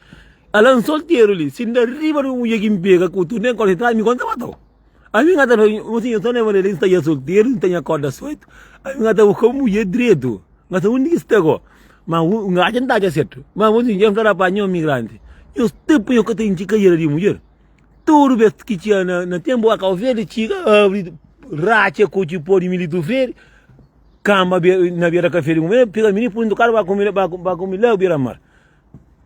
Ala n solteru li si n da riba di un mudjer ki n pega ku tudu nen konsentradu mi konta matau. Ami nga ta fla, Mosinhu, N sta na manera, N sta dja solteru, N ta nha korda soitu, ami nga ta buska un mudjer dretu, N ka sabe undi ki sta go. Ma N atxa, N ta atxa sertu. Ma mosinhu, dja N fla rapaz, nho migranti, nho sta pa nho ka ta intxi kadera di mudjer. Tudu bes ki txiga na na tenpu ba Kau Verdi, txiga, abri, ratxa kotxi po di Milito Freire, kamba na bera kafé di kume, pega mininu, pui dentu karu, ba kume, ba kume la bera mar.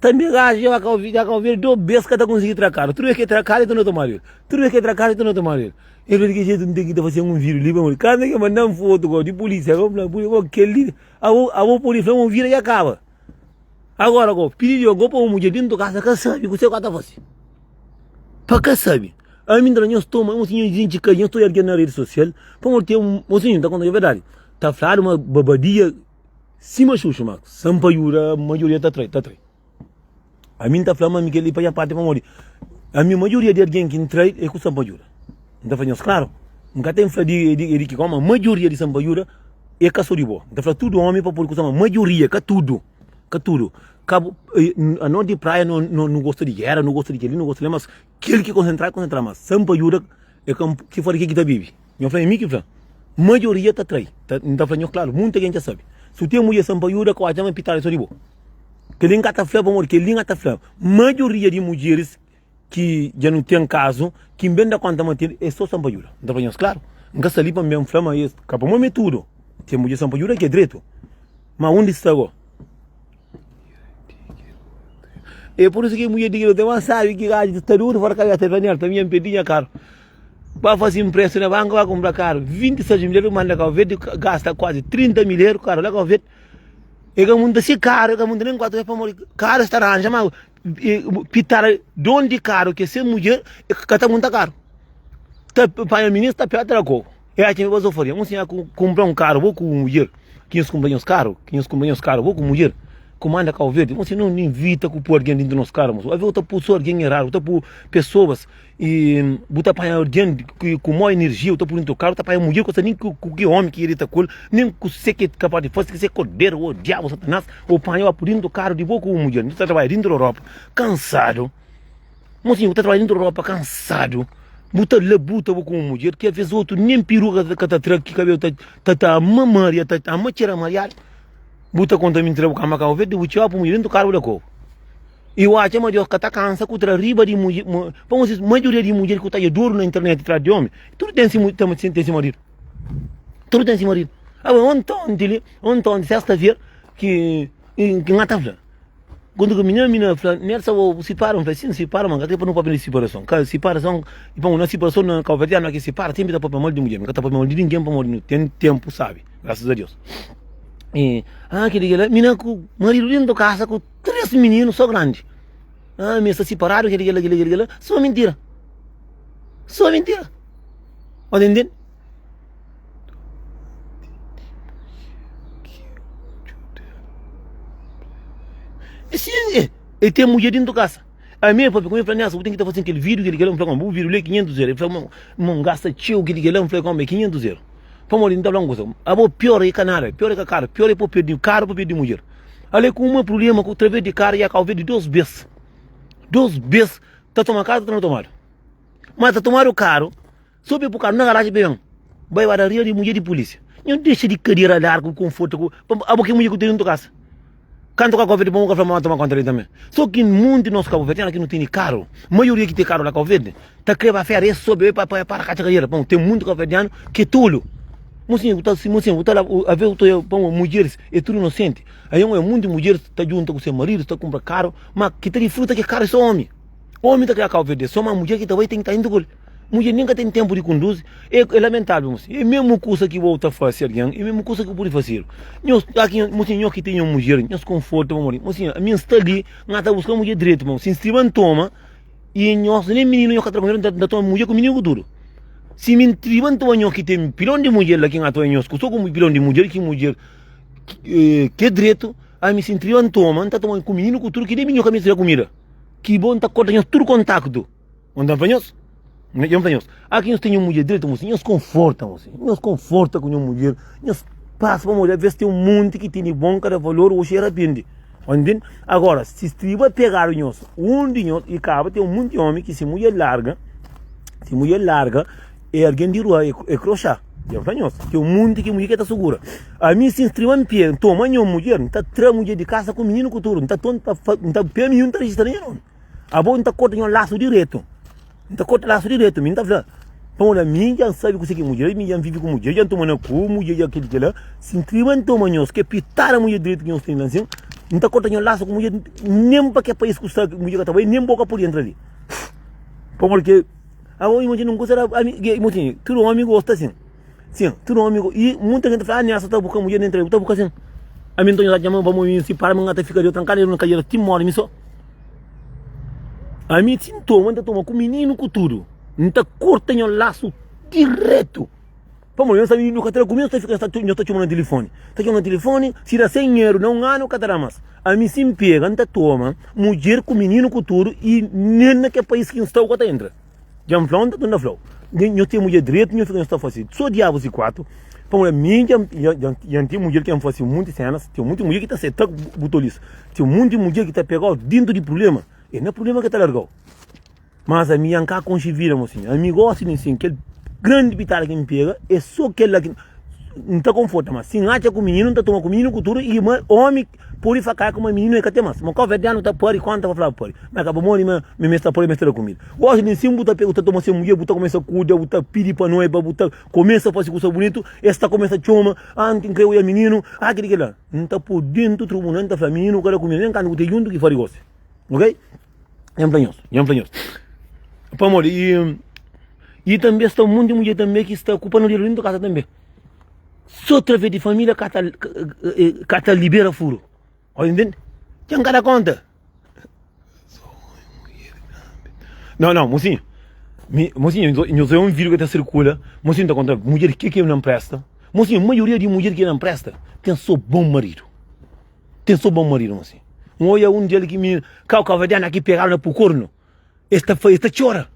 Tanbe gajo dja ba ka ovi, dja ka ovi el do bes ka ta konsigi tra karu. Tudu bes ke tra karu e torna tomadu el. Tudu bes ke tra karu e torna tomadu el. El fla di ki jetu N ten ki ta fase un vídiu li pamodi kantu ke manda-m fotu go di pulisia go, N fla pulisia go kel li abo abo pudi fla ma vida dja kaba. Agora go pidi Deus go pa un mudjer dentu kasa ka sabi kuse ku a ta fase. Pa ka sabi. Ami N ta fla nhos toma, un sinhor jinti ka nhos ta oja algen na redi sosial pamodi ten un, un sinhor N ta konta nhos verdadi, ta fladu ma babadia. Sima xuxu ma san pa juda maioria ta trai ta trai ami nta fla ma mi keli pa nha parti pamodi ami maioria di algen ki ntrai e ku san pa juda nta fla nhos klaru nka ten fla di di di ki koma maioria di san pa juda e ka so di bo nta fla tudu omi pa pudi kusa ma maioria ka tudu ka tudu ka bu ano di praia no no gosta di gera no gosta di keli no gosta di mas kel ki konsentra konsentra mas san pa juda e ka ki fora ke ki ta bibi. Nho fla, é mi ki fla. Maioria ta trai. Ta, N ta fla nho klaru, munta gen dja sabe. Si bu ten mudjer sanpaiuda ka odja ma pitada é so di bo. Kel-li N ka ta fla pamodi kel-li N ka ta fla. Maioria di mudjeris ki dja nu ten kazu ki N ben da konta ma ten é so sanpaiuda. N ta fla nhos klaru. N ka sta li pa N ben fla ma es ka pamodi ma é tudu. Ten mudjer sanpaiuda ki é dretu. Ma undi sta go? É pur isu ki mudjer di kel otu mas sabi ki gaju ta duru fora kabesa. El fla, Nelson, ami dja N perdi nha karu. Ba fase inprestu na banku ba kunpra karu 26 mil eru manda Kau Verdi gasta kuazi 30 mil eru karu la Kau Verdi e ka munta si karu e ka munta nen 4 bes pamodi karu sta ranja ma pitara don di karu ke se mudjer e ka ta munta karu ta panha minis ta pega tra koku e atxa ma e bazofaria un sinhor ku kunpra un karu bo ku mudjer ki nhos kunpra nhos karu ki nhos kunpra nhos karu bo ku mudjer ku manda Kau Verdi un sinhor no invita ku poi algen dintu nos karu mosu aves bu ta pui so algen eradu bu ta pui pesoas I bu ta panha algen ku mau inerjia, bu ta pui dintu karu, bu ta panha mudjer ku sta nin ku ki omi ki irita ku el, nin ku se ki kapas di fasi, ki se korderu o diabu satanas, bu panha bu pui dintu karu di bo ku bu mudjer. Bu ta trabadja dintu ropa kansadu, mosinhu bu ta trabadja dintu ropa kansadu, bu ta labuta bo ku bu mudjer, ki aves otu nin peruka ka ta tra, ki kabelu ta ta ama maria, ta ama txera mariadu, bu ta konta mintira bu kamba kau verde, bu txeu bu pui mudjer dintu karu bu da kobu. I u atxa ma Deus ka ta kansa ku tra riba di mudjer, pamodi maioria di mudjer ku ta odja duru na internet tras di omi, tudu ten si ten si maridu, tudu ten si maridu. Agora ontonti li, ontonti sesta fera ki ki N ta fla, kundu ki minina minina fla, Nelsa bo sipara, N fla sin sipara, ma N ka kre pa no papia di siparason, ka siparason, pamodi na siparason na kabuverdianu na ki sipara senpri ta papia mal di mudjer, N ka ta papia mal di ningen pamodi no ten tempu sabi, grasas a Deus. I ah kili kila, minina ku maridu dentu kasa ku. 3 mininu so grandi. Ah, mi sta siparadu, kila, kila, kila, kila, so mintira. So mintira. Ó ta intende? E si e, e ten mudjer dintu kasa. Ami e papia ku mi, e fla, Nelson, bu ten ki ta fasin kel vídiu, kel, kel. N fla, bu vídiu li é 500 euro. E fla, ma N gasta txeu, kel, kel. N fla, koma, é 500 euro. Pamodi, N ta fla un kusa, abo pior é ka nada, pior é ka karu, pior é pa perdi karu, pa perdi mudjer. Ale ku uma prublema ku traves di kara ya kau verde dos bes dos bes ta toma karu ta na tomadu ma ta tomadu karu so be bu karu na garaji be ben bai ba da ria di mudjer di polisia nho dexa di kadera largu ku konfortu ku abo ki mudjer ku tene ntu kasa kantu ka kau verde pa ka fla ma toma konta di tambe so ki munti nos kau verde ki no tene karu maioria ki ten karu la kau verde Ta kre ba fera es sobe pa pa para katxa kadera pamo ten muntu kabuverdianu ke tolu mosinhu bu ta mosinhu bu ta la aves bu ta oia pamo mudjeris e tudu inosenti aí un oia munti mudjeris ta djunta ku se maridus ta kunpra karu ma ki ta difruta ke karu e so omi omi ta kria kabuverdi so ma mudjer ki ta bai ten ki ta inda ku el mudjer nin ka ten tenpu di kunduzi e e lamentavel mosinhu e mesmu kusa ki bo ta fasi algen e mesmu kusa ki bu pudi fasidu nhos aki mosinhu nho ki ten un mudjer nhos konforta pamodi mosinhu ami nsta li nha ta buska mudjer dretu pamo si nstriba ntoma I nhos nen mininu nhos ka tra ku mi, N ta toma mudjer ku mininu ku tudu. Si mi ntriba N toma nhos ki ten pilon di mudjer la ki N atoi nhos ku so ku pilon di mudjer, ki mudjer ki é dretu, ami si ntriba N toma, N ta toma ku mininu ku tudu, ki nen mininu ka meste da kumida. Ki bo N ta korta nhos tudu kontaktu. N ta fla nhos, N fla nhos, aki nhos ten un mudjer dretu, mosi, nhos konforta, mosi, nhos konforta ku nhos mudjer, nhos pasa pamodi aves ten un monti ki tene bon ka da valor, oxi e rapende. Ntende? Agora, si striba pegadu nhos, un di nhos, i kaba ten munti omi ki si mudjer larga, si mudjer larga, e algen di rua, e kroxa. Dja N fla nhos, ten munti ki mudjer ke ta sugura. Ami si N striba N pega, N toma nho mudjer, N ta tra mudjer di kasa ku mininu ku tudu, N ta N ta pega mininu N ta rejista na nha nomi. Abo N ta korta nho lasu diretu. N ta korta lasu diretu, mi N ta fla, Pamodi ami dja N sabe kuse ki mudjer, mi dja N vive ku mudjer, dja N toma na ku mudjer, dja kel kela. Si N kriba N toma nhos ke pitada mudjer diretu ki nhos tene la nsin, N ta korta nho lasu ku mudjer nen pa ke pais ku sta mudjer ka ta bai, nen bo ka pudi entra li. Pamodi ke abo imajina un kusa ami, imajina tudu omi gosta sin. Sin, tudu omi go, i munta gente ta fla, ah, Nelson ta buka mudjer, nem bu ta buka sin. Ami nton nhos ta txoma pa mi si para mi nga ta fika di trankadu na kadera ti mori mi so. Ami si n'toma, n'ta toma ku mininu ku tudu. N'ta korta nho lasu diretu. Pamodi nhos sabi, nho ka ta da ku mi, nhos ta fika, nhos ta txoma na tilifoni. Ta txoma na tilifoni, si da 100 eru na un anu ka ta da mas. Ami si n'pega, n'ta toma mudjer ku mininu ku tudu i nen na ke pais ki n'sta bu ka ta entra. Dja N fla-u, N ta torna fla-u, Nho ten mudjer dretu, nho fika nho sta fase so diabus i kuatu. Pamodi ami dja N ten mudjer ki N fase munti senas, ten munti mudjer ki ta seta bu tolisa, ten munti mudjer ki ta pega-u dintu di prublema, e na prublema ki ta larga-u. Mas ami dja N ka konxe vida, mosinhu. Ami gosi di nsin, kel grandi pitada ki N pega e so kel la ki. N ta konforta ma si N atxa ku mininu, N ta toma ku mininu ku tudu i ma omi pudi fla ka ma mininu e ka ten mas. Ma kauverdianu ta pari, konta pa fla pari, ma ka pamodi ma mi meste ta pari, meste da kumida. Gosi di nsin bu ta pega, bu ta toma se mudjer, bu ta kumesa kuda, bu ta pidi pa noiba, bu ta kumesa fasi kusa bunitu, es ta kumesa txoma, ah N kre oja mininu, ah kili kila. N ta pui dentu trubunal, N ta fla mininu ka da kumida, nen kantu bu ten juntu ki fari gosi. Ok? Nha fla nhos, nha fla nhos. Pamodi i i tanbe sta un monti mudjer tanbe ki sta ku panadjeru dentu kasa tanbe. So traves di familia ka ta ka ta libera furu. Oi ntende? Dja N ka da konta. Não, não, mocinho. Mi, mocinho, nhos é um vídeo que ta circula. Mocinho ta conta mulher que que não presta. Mocinho, maioria de mulher que não presta tem só bom marido. Ten so bon maridu mosi. N oia un di el ki mi kau kauverdianu aki pegadu na pu kornu. Es ta es ta txora.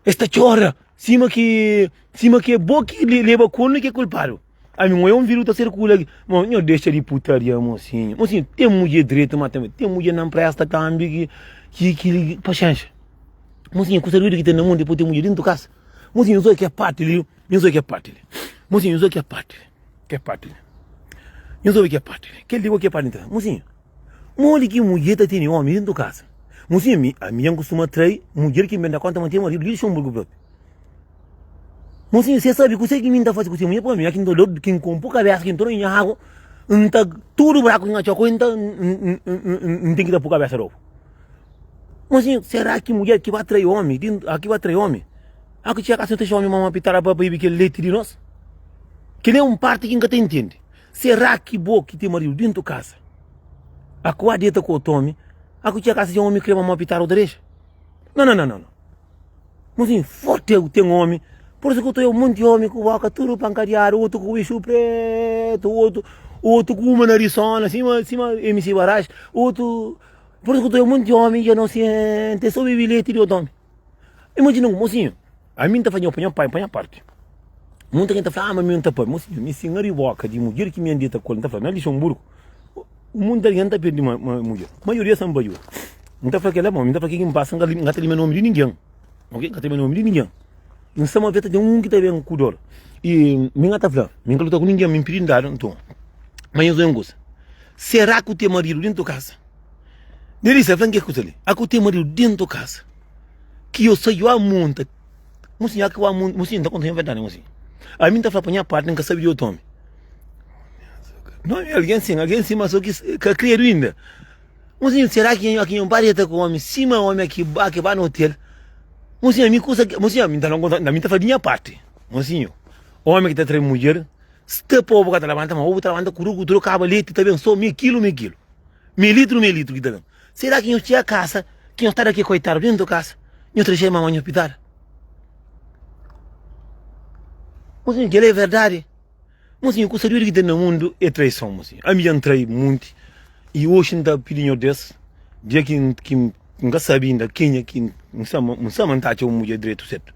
Es ta txora sima ki sima ki é bo ki leba kornu ki é kulpadu. Ami N oia un vídiu ta sirkula ki mo nho dexa di putaria mosinhu. Mosinhu ten mudjer dretu ma tanbe ten mudjer na npresta tambi ki ki ki paxénxa. Mosinhu kusa duedu ki ten na mundu é poi ten mudjer dentu kasa. Mosinhu nhos oia ke parti li nhos oia ke parti li. Mosinhu nhos oia ke parti li. Ke parti li? Nhos obi ke parti li? Kel di bo ke parti nta? Mosinhu, modi ki mudjer ta tene omi dentu kasa? Mosinhu, mi, ami dja N kustuma trai mudjer ki N ben da konta ma N ten maridu li Luxemburgu propi. Mosinhu, se sabi kuse ki mi N ta fasi ku se mudjer, pabia mi aki N ta odja ki N konpo kabesa, ki N torna nha agu, N ta tudu buraku ki N atxa ku el, N ta N ten ki ta pu kabesa nobu. Mosinhu, sera ki mudjer ki ba trai omi, ki ba trai omi, aki txega kasa, N ta txoma omi mama pitara pa bebi kel leti di nos? Kel-li é un párti ki N ka ta intende. Será ki bo ki ten maridu dentu kasa, akua deta ku otu ómi, aku txega kasa si ómi krê mamá pitadu bu ta dexa? Nau, nau, nau, nau. Mosinhu, forti é ten ómi. Pur isu ki bu ta odja un monti ómi ku boka tudu pankadiadu, otu ku bixu pretu, otu otu ku uma narisona sima sima MC Baraj, otu. Pur isu ki bu ta odja un monti ómi dja nosenti, é so bebe leti di otu ómi. Imajina un mosinhu, ami N ta fla nho pa nho pai pa nha parti. Munta gen ta fla, ah ma mi N ta pai. Mosinhu, mi si N riboka di mudjer ki mi N dita ku el, N ta fla, na Lixonburgu, munta algen ta perde ma mudjer. Maioria sa N baiu. N ta fla kela, bon, mi ta fla ke ki N pasa, N ka ta limia nomi di ningen. Ok, N ka ta limia nomi di ningen. N sta ma ta ten un ki ta ben ku dor. I mi N ka ta fla, mi N ka luta ku ningen, mi N pidi N dadu, nton. Ma nhos obi un kusa, sera ku ten maridu dentu kasa? Melissa fla-m ke kusa li, a ku ten maridu dentu kasa ki yo sai yo a monta Mosinhu, a ku a monta Mosinhu, N ta konta nha verdadi mosinhu Ami N ta fla pa nha parti, N ka sabe di otu omi Nomi algen sin, algen sin ma so ki ka kredu inda Mosinhu, sera ki nha ki nha pari ta ku omi sima omi a ki ba ki ba na otel Mosinhu, ami kusa ki Mosinhu, ami N ta konta, ami N ta fla di nha parti Mosinhu, omi ki ta trai mudjer sta pa obu ka ta labanta ma obu ta labanta kuru ku turu kaba leti ta ben so mi kilu mi kilu Mi litru mi litru ki ta ben. Sera ki nhos txega kasa ki nhos ta da ke koitadu dentu kasa nhos ta dexa mama nhos pitada? Mosinhu kela é verdadi? Mosinhu kusa duedu ki ten na mundu é traison mosinhu. Ami dja N trai munti i oxi N ta pidi nhos Deus dia ki ki N ka sabi inda kenha ki N sta N sta ma N ta atxa un mudjer dretu sertu.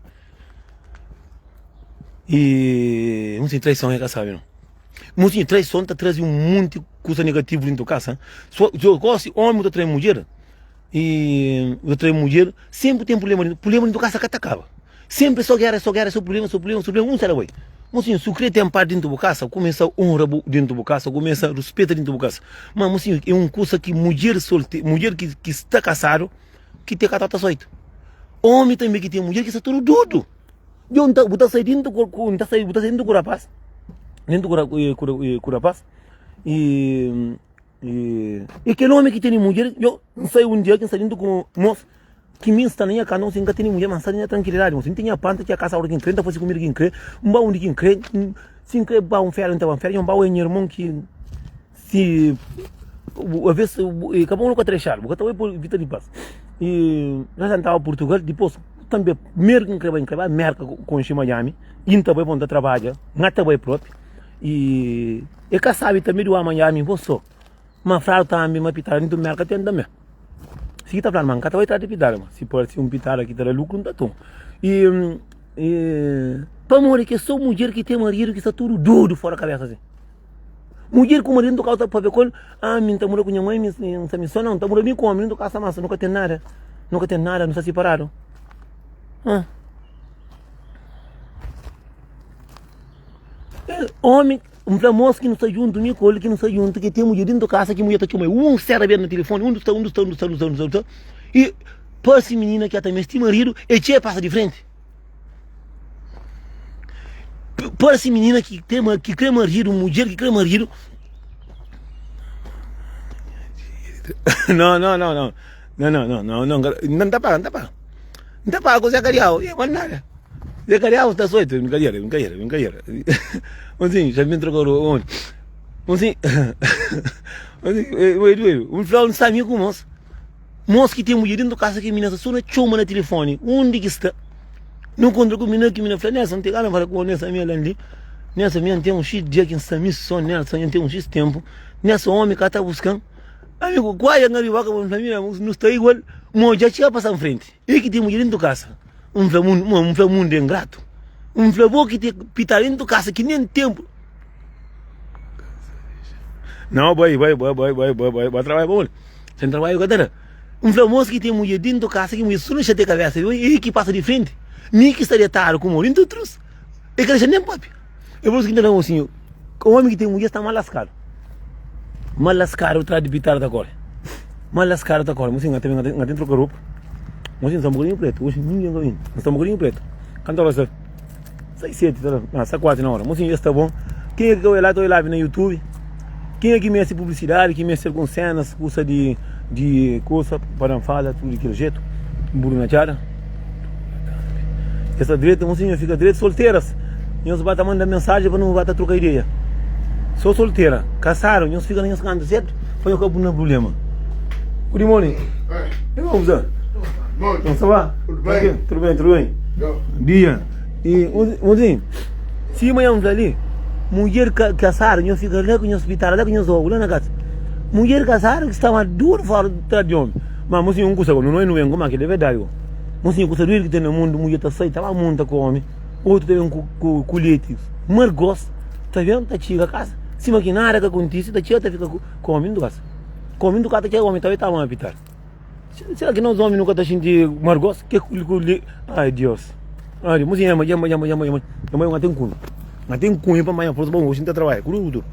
I mosinhu traison é ka sabi no. Mosinhu traison ta traze un munti kusa negativu dintu kasa. So, so gosi omi ta trai mudjer i ta trai mudjer, senpri ten prublema dintu, prublema dintu kasa ka ta kaba. Senpri so gera, so gera, so prublema, so prublema, so prublema, un sa da bai. Mosinhu, si bu kre ten pas dintu bu kasa, kumesa onra bu dintu bu kasa, kumesa ruspeta dintu bu kasa. Ma mosinhu, e un kusa ki mudjer solte, mudjer ki ki sta kasadu ki te ka ta ta soitu. Omi tanbe ki ten mudjer ki sta tudu dudu. Djo nta bu ta sai dintu ku ku nta sai bu ta sai dintu ku rapaz dintu ku ku ku rapaz e e e kel omi ki tene mudjer djo N sai un dia ki N sai dintu ku mos ki mi N sta na nha kasa N ka tene mudjer ma N sta na nha trankilidadi mos N ten nha pan N ta txega kasa ora ki N kre N ta fasi kumida ki N kre N ba undi ki N kre si N kre ba un fera N ta ba un fera N ba oia nha irmon ki Si aves e ka bon nu ka ta dexadu, bu ka ta bai pa vida di pas. I na N taba Purtugal, dipos tanbe primeru ki N kre bai, N kre bai Merka konxe Miami, i N ta bai pa N ta trabadja, N ka ta bai propi. I e ka sabi tanbe di oa Miami bo so, ma fladu tambi ma pitada dentu Merka ten tanbe. Si ki ta fladu ma N ka ta bai trata di pitada, ma si parsi un pitada ki ta da lukru N ta toma. I pamodi ki é so mudjer ki ten maridu ki sta tudu dodu fora kabesa si? Mudjer ku maridu nta ta papia ku el, ah mi nta muda ku nha mai, mi nsa mi so, nau, nta muda mi ku omi, nu kasa mas, nu ka ten nada, nu ka ten nada, nu sta siparadu. Ah. Omi, N fla mos ki nu sta djuntu, mi ku el ki nu sta djuntu, ki ten mudjer dentu kasa ki mudjer ta txoma el un sera bes na tilifoni, undi sta, undi sta, undi sta, undi sta, undi sta, i parse minina ki a ta meste maridu, e txê pasa di frenti. Parse minina ki ten, ki kre maridu, mudjer ki kre maridu. Não, não, não, não. Não, não, não, não, não, não ta paga, não ta paga. Não ta paga ku Zé Cariau, e mas nada. Zé Cariau sta soito, brincadeira, brincadeira, brincadeira. Mozinho, já me trocou onde? Mozinho, mozinho, oi, doido. Um flau não sabe com moço. Moço que tem mulher dentro de casa que mina só na choma na telefone. Onde que está? Não encontra com mina que mina fala, nessa não tem nada para com nessa minha lá ali. Nessa minha tem um x dia que está me só nessa, tem um x tempo. Nessa homem que tá buscando. Amigu, kuaia N riba ka bu fla mi nu sta igual Mo dja txiga pasa N frenti E ki ten mudjer dentu kasa N fla mundu mo N fla mundu é ngratu N fla bo ki ten pita dentu kasa ki nen tenpu Nau bai bai bai bai bai bai bai bai trabadja pa modi Sen trabadju ka ta da N fla mos ki ten mudjer dentu kasa ki mudjer sô na xatia kabesa E ki pasa di frenti Mi ki sta detadu ku mo dentu trus E ka dexa nen papia. É por isso ki N ta fla mosinhu, omi ki ten mudjer sta mal laskadu. Mal laskadu tras di pitada ta kore. Mal laskadu ta kore. Mosinhu, N ta ben, N ten troka ropa. Mosinhu, N sta un bokadinhu pretu. Oxi ningen ka bini. N sta un bokadinhu pretu. Kantu ora sta? Sai seti, ta da. Sta kuazi na ora. Mosinhu, es sta bon. Kenha ki ka oi la, ta oi live na youtube. Kenha ki meste publisidadi, ki meste algun senas, kusa di di kusa, pa dan fala tudu di kel jetu, buru na txada. Es sta dretu, mosinhu, fika dretu. Solteras, nhos ba ta manda mensajen pa nu ba ta troka ideia. So soltera, kasadu, nhos fika na nhos kantu, sertu? Pa nhos ka pui na prubléma. Good morning. E como sta? Bom, ça va? Tudo bem? Tudo bem, tudo bem. Dia. E, mozinho, si manhã um ali, mulher casada, nhos fica lá com nhos pitada, lá com nhos ogu, lá na casa. Mulher casada que está mais duro fora de de homem. Mas mozinho, um custa, não é não é como aquele é verdade. Mozinho, custa doido que tem no mundo, mulher tá sai, tá lá monta com homem, outro também com com com leite. Margos, tá vendo? Tá chega a casa. Cima que nada que acontece, tá chega, tá fica com homem do casa. Com homem do casa, tá chega homem, tá tá uma pitada. Será ki nos omi nu ka ta xinti margos? Ke ku li ai Dios ai Dios. Mosinha, dja ma dja ma dja ma dja ma dja ma dja ma ten kunhu. N ten kunhu pa manha forsa pa oxi N ta trabadja kudu kudu.